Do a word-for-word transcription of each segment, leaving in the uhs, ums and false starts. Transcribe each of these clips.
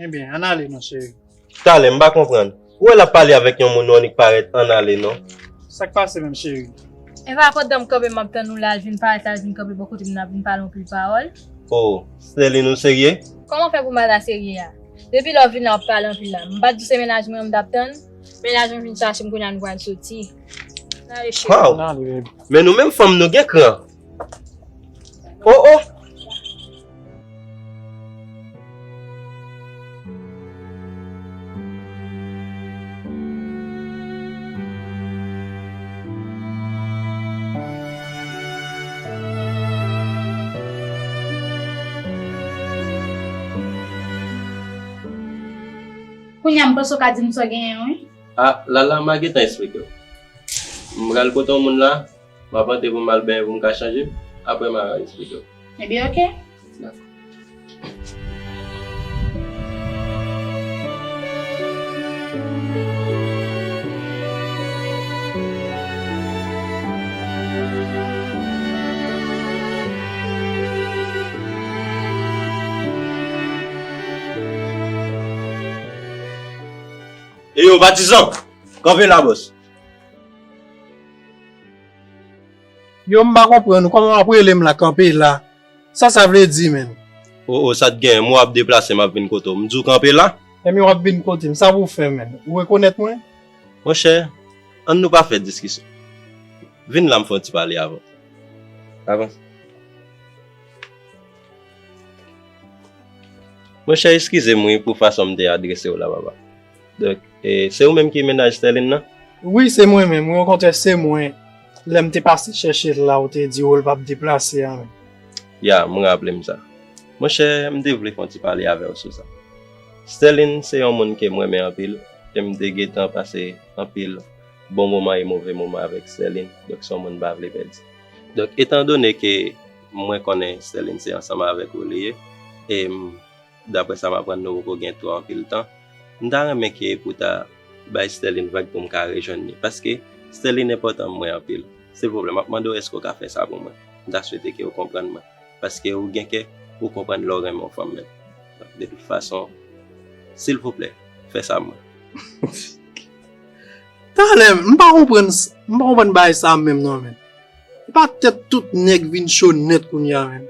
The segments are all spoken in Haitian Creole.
Ebyen, ann ale non, cheri. Talè, m pa konprann. Ou wè l ap pale avèk yon moun, ou annik parèt ann ale non. Sa k pase menm, cheri? E pa pandan m kanpe m ap tann ou la, l vin parèt la, l vin kanpe bò kote m nan, vin pale anpil pawòl. Oh, Sterline, ou serye? Kòman fè pou m pa ta serye a? Depi lè w vin la, w ap pale anpil la. M pa t di w se mennaj mwen an m t ap tann? Mennaj mwen vin chache m, kounye a nou pral soti. N ale, cheri. Wow! N ale, baby. Men nou menm fanm, nou gen kran. Oh, oh! Kounye a, m panse w ka di m sa w genyen an, wi. A, Lala, m a gentan eksplike w. M pral kote yon moun la, m ap antre pou m al benyen pou m ka chanje, apre m a esplike w. Ebyen, oke. Dakò. E yo, patizan, kanpe la, bòs. Yo, m pa konprann ou. Kòman w ap rele m la, kanpe la? Sa sa vle di, menn? O, o, sa t gen? M wè w ap deplase, m ap vin kote w. M di w kanpe la? Ebyen, w ap vin kote m. Sa pou w fè, menn? Ou rekonèt mwen? Monchè, ann nou pa fè diskisyon. Vin la, m fè yon ti pale avè w. Avanse. Monchè, eskize m wi pou fason m te adrese w la, papa. Donk, e, se ou menm ki mennaj Sterline nan? Wi, se mwen menm. Wi, okontrè, se mwen. Lè m te pase chèche l la, ou te di w l p ap deplase a menm. Ya, m raple m sa. Monchè, m te vle fè yon ti pale avè w sou sa. Sterline se yon moun ke m renmen anpil, e m te gentan pase anpil bon moman e move moman avèk Sterline. Donk, se yon moun m pa vle pèdi. Donk, etandone ke mwen konnen Sterline se ansanm avèk ou li ye, e m, daprè sa m aprann, nou poko gen twò anpil tan, m ta renmen ke pou ta bay Sterline vag pou m ka rejwenn li, paske Sterline enpòtan pou mwen anpil. Silvouplè, m ap mande w, èske w ka fè sa pou mwen? M ta swete ke w konprann mwen, paske ou gen kè, ou konprann lè w renmen yon fanm menm. De tout fason, silvouplè, fè sa pou mwen. Talè, m pa konprann, m pa konprann bagay sa menm non, menn. E pa tèt tout nèg vin cho nèt kounye a menm.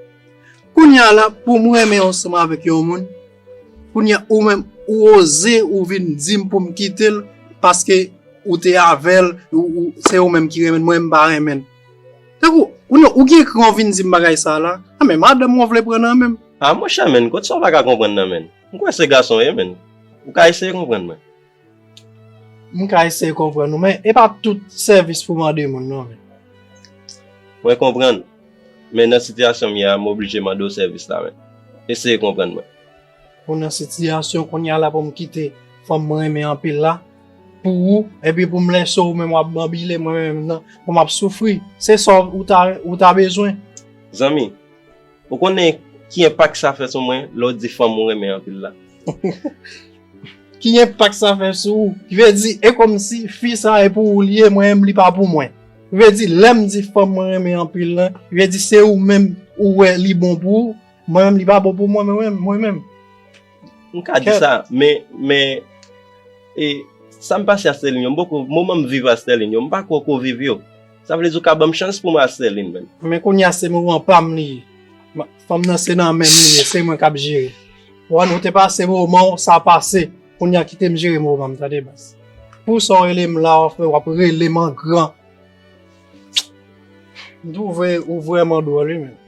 Kounye a la, pou m renmen ansanm avèk yon moun, kounye a ou menm, ou oze, ou vin di m pou m kite l, paske ou te avè l, ou, ou, se ou menm ki renmen l, mwen m pa renmen l. Tankou, ou non, ou gen kran w vin di m bagay sa la. A, men madanm ou vle pran nan men m. A, monchè, menn, kot sa w pa ka konprann nan menn? M kwè se gason w ye, menn. Ou ka eseye konprann mwen. M ka eseye konprann ou, men e pa tout sèvis pou mande moun, non, menn. Mwen konprann, men nan sitiyasyon m ye a, m oblije mande w sèvis la, menn. Eseye konprann mwen. Ou nan sitiyasyon kounye a la pou m kite fanm mwen renmen anpil la, pou ou, epi pou m lèse ou menm w ap banbile mwen menm nan, pou m ap soufri. Se sa ou ta, ou ta bezwen? Zanmi, ou konnen ki enpak sa fè sou mwen lè w di fanm ou renmen anpil la? Ki enpak sa fè sou ou? Ki vle di, e kòmsi fi sa e pou ou li ye, mwen menm li pa pou mwen. Ki vle di, lè m di fanm mwen renmen anpil lan, ki vle di se ou menm ou wè li bon pou ou, mwen menm li pa bon pou mwen, mwen menm, mwen menm. M ka di sa, men, men, e, sa m pase a Sterline yo, m poko, moman m viv a Sterline yo, m pa kwè w ko viv yo. Sa vle di w ka ban m chans pou m a Sterline, menn. Men kounye a se moman pa m li ye. Ma-, fanm nan se nan men m li ye, se mwen k ap jere. Wan, ou te pase moman w, sa pase. Kounye a kite m jere moman m, tande baz. Pou sa w rele m la, w ap, w ap rele m an gran. M twouve ou vrèman dwòl, wi, menn.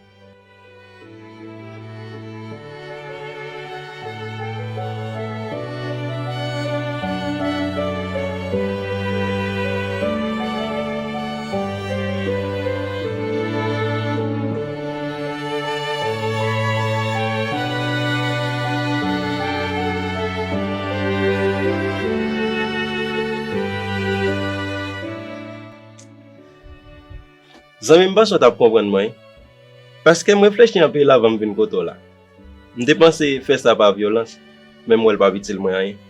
Zanmi m, panse w t ap konprann mwen, wi. Paske m reflechi anpil avan m vin kote w la. M te panse fè sa pa vyolans, men m wè l p ap itil mwen anyen.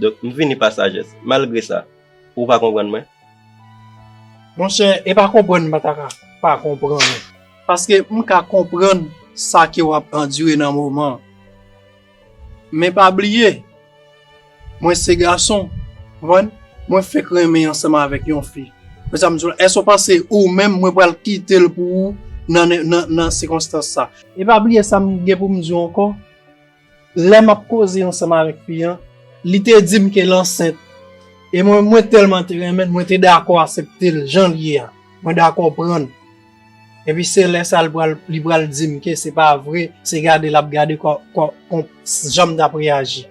Donk, m vini pa sajès. Malgre sa, ou pa konprann mwen? Monchè, e pa konprann m pa ta ka pa konprann ou. Paske m ka konprann sa ke w ap andire nan moman an. Men pa bliye, mwen se gason, konprann? Mwen fèk renmen ansanm avèk yon fi. Men sa m di w la, èske w panse ou menm mwen pral kite l pou ou nan, nan, nan sikonstans sa? E pa bliye sa m gen pou m di w ankò, lè m ap koze ansanm avèk fi an, li te di m ke l ansent. E mwen, mwen tèlman te renmen l, mwen te dakò aksepte l jan l ye a. Mwen dakò pran l. Epi se lè sa a li pral, li pral di m ke se pa vre, se gade l ap gade kò, kò, kò, jan m t ap reyaji.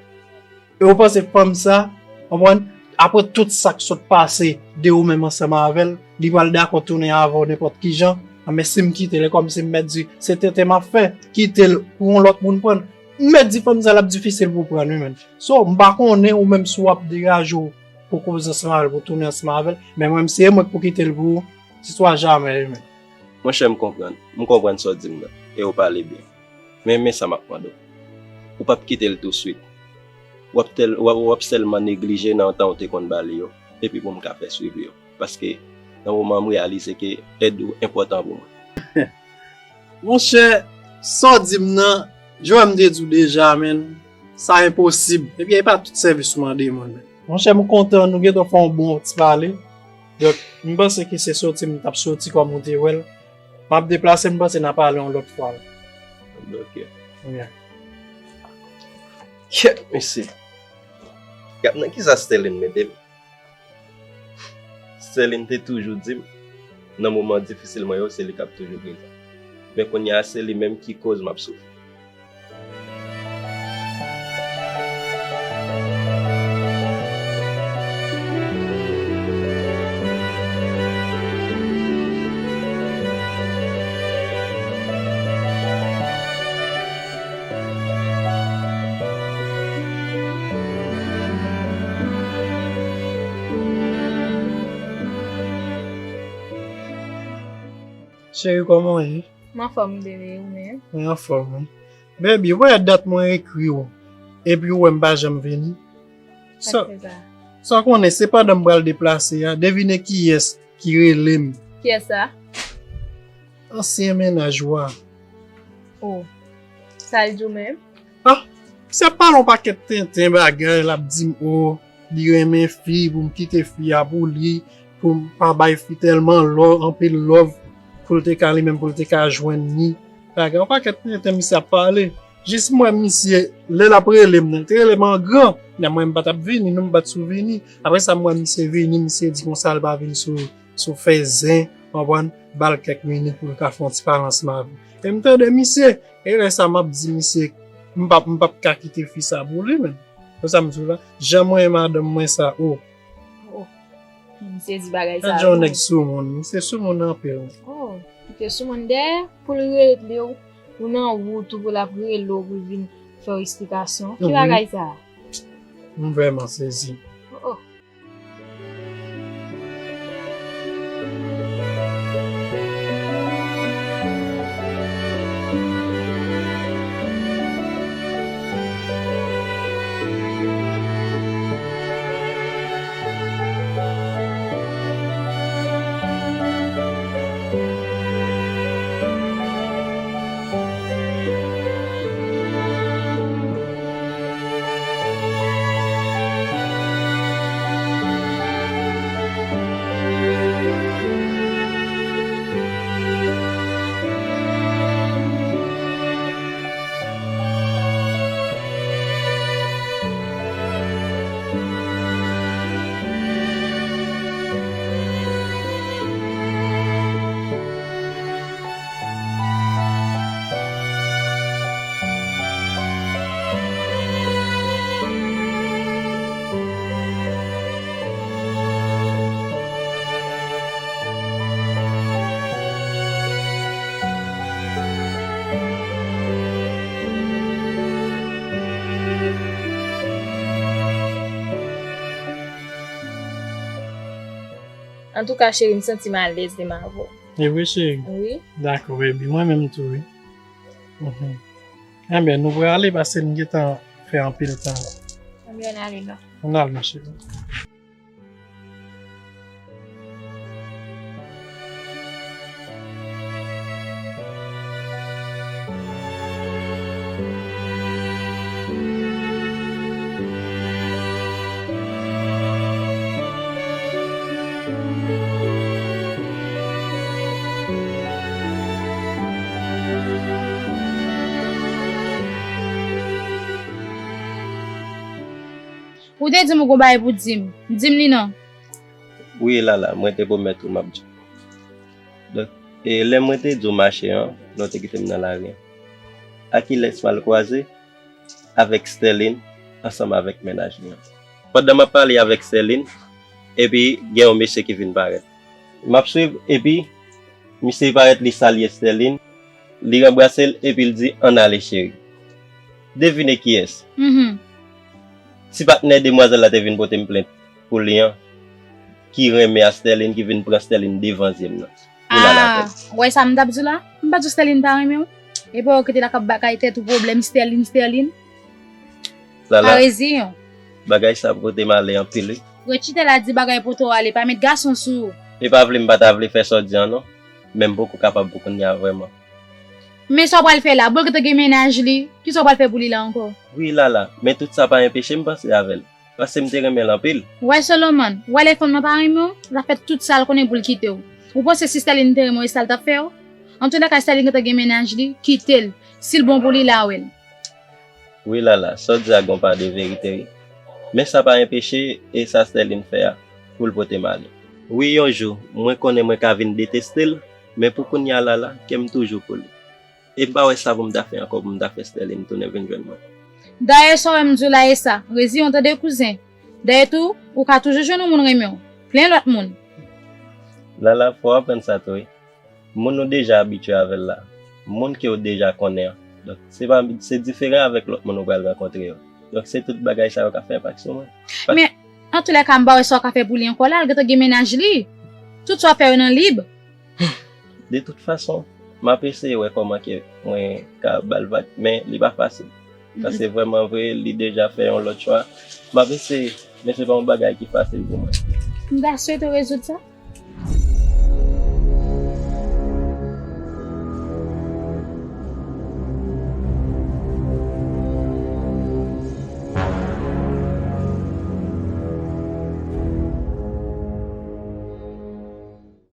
E w panse fanm sa, konprann, apre tout sa k sot pase de ou menm ansanm avè l, li pral dakò tounen avè w nenpòt ki jan? Anben, si m kite l, e kòmsi m mèt di, se tenten m ap fè, kite l pou yon lòt moun pran l. M mèt di fanm sa l ap difisil pou pran l, wi, menn. So, m pa konnen ou menm si w ap degaje w pou koze ansanm avè l, pou tounen ansanm avè l, men mwen, m se mwen k pou kite l pou ou, se swa jamè, wi, menn. Monchè, m konprann. M konprann sa w di m nan, e w pale byen. Men, men sa m ap mande w. Ou p ap kite l touswit. W ap tèl-, w ap, w ap sèlman neglije nan tan w te konn ba li yo, epi pou m ka fè swivi yo. Paske, nan moman an, m reyalize ke èd ou enpòtan pou mwen. Monchè, sa w di m nan, jan m te di w deja, menn, sa enposib. Ebyen, e pa tout sèvis ou mande mwen, menn. Monchè, m kontan nou gentan fè yon bon ti pale. Donk, m panse ke se soti m t ap soti kòm ou te wè l. M ap deplase, m panse n a pale yon lòt fwa. Ok. Wi. Kèt, mesye. Gad nan kisa Sterline mete m. Sterline te toujou di m, nan moman difisil mwen yo, se li k ap toujou prezan. Men kounye a, se li menm ki koz m ap soufri. Cheri, kòman w ye? M anfòm, bebe, ou menm? Mwen anfòm, wi. Baby, ou wè dat mwen ekri w, epi ou wè m pa janm vini? Sa, sa w konnen, se pandan m pral deplase a, devine kiyès ki rele m. Kiyès sa? Ansyen mennaj ou a. Oh. Sa l di w menm? Ah, misye ap pale yon pakèt tenten bagay, l ap di m, oh, li renmen fi, pou m kite fi a pou li, pou m pa bay fi tèlman lò-, anpil love, pou l te ka li menm, pou l te ka jwenn li. Bagay, yon pakèt tenten misye ap pale. Jis m wè misye, lè l ap rele m nan, li te rele m an gran. Lè mwen m pa t ap vini, non, m pa t sou vini. Apre sa, m wè misye vini, misye di konsa l pa vin sou, sou fè zen, konprann, ba l kèk minit pou l ka fè yon ti pale ansanm avè m. E m tande misye, e lè sa m ap di misye, m p ap, m p ap ka kite fi sa pou li menm. Konsa m di w la, jan mwen e madanm mwen sa, oh. Oh. M sezi bagay sa. Gad jan yon nèg soumoun, misye soumoun anpil. Oh, misye soumoun dèyè pou l rele w, ou nan wout ou pou l ap rele w pou l vin fè w esplikasyon. Ki bagay sa? M vrèman sezi. Oh, oh. Antouka, cheri, m santi m alèz menm avè w. E vre, cheri? Wi. Dakò, baby. Mwen menm tou, wi. Mhm. Enben, nou prale paske n gentan fè anpil tan. Enben, ann ale non. Ann al, ma chérie. Te di m ou gon bagay pou di m. Di m li non. Wi, Lala, mwen te pwomèt ou m ap di w. Donk, e lè mwen te di w mache an, lè w te kite m nan lari an, a kilès m al kwaze? Avèk Sterline, ansanm avèk mennaj li an. Pandan m ap pale avèk Sterline, epi gen yon mesye ki vin parèt. M ap swiv, epi misye parèt, li salye Sterline, li ranbrase l, epi l di, "Ann ale, cheri." Devine kiyès? Mhm. Ti patnè demwazèl la te vin pote m plent pou li an, ki renmen a Sterline, ki vin pran Sterline devan zye m nan. Ou la la Ah, avè l. Wè sa m t ap di w la? M pa di w Sterline pa renmen w. E pa w ki te la k ap bay tèt ou pwoblèm, Sterline, Sterline. Lala, Pa reziyen w. Bagay sa pote m ale anpil, wi. Rechita la di bagay pote w ale, pa met gason sou ou. E pa vle m pa ta vle fè sa w di an non. Men m poko kapab pou kounye a vrèman. Men sa w pral fè la? Bon, l gentan gen mennaj li. Kisa w pral fè pou li la ankò? Wi, Lala, men tout sa pa enpeche m panse avè l. Paske m te renmen l anpil. Wè Solomon, wè lè fanm nan pa renmen w, l ap fè tout sa l konnen pou l kite w. Ou panse si Sterline te renmen w, e sa l t ap fè w? Antoulèka, Sterline gentan gen mennaj li, kite l. Si l bon pou li, l a wè l. Wi, Lala, sa w di a gon pa de verite, wi. Men sa pa enpeche, e sa Sterline fè a, pou l pote m ale. Wi, yon jou, mwen konnen mwen ka vin deteste l, men pou kounye a, Lala, kè m toujou pou li. E m pa wè sa pou m ta fè ankò pou m ta fè Sterline tounen vin jwenn mwen. Dayè, sa w wè m di w la, e sa. Reziyen w tande, kouzen. Dayè tou, ou ka toujou jwenn yon moun renmen w. Plen lòt moun. Lala, fò w aprann sa tou, wi. Moun ou deja abitye avè l la. Moun ke w deja konnen an. Donk, se pa, se diferan avèk lòt moun ou pral rankontre yo. Donk, se tout bagay sa yo ka fè enpak sou mwen. Pa- Men, antoulèka, m pa wè sa w ka fè pou li ankò la. L gentan gen mennaj li. Tout sa w ap fè yo nan lib. De tout fason, m ap eseye wè kòman ke mwen ka ba l vag, men li pa fasil. Paske vrèman vre, li deja fè yon lòt chwa. M ap eseye, men se pa yon bagay ki fasil pou mwen. M ta swete w rezoud sa.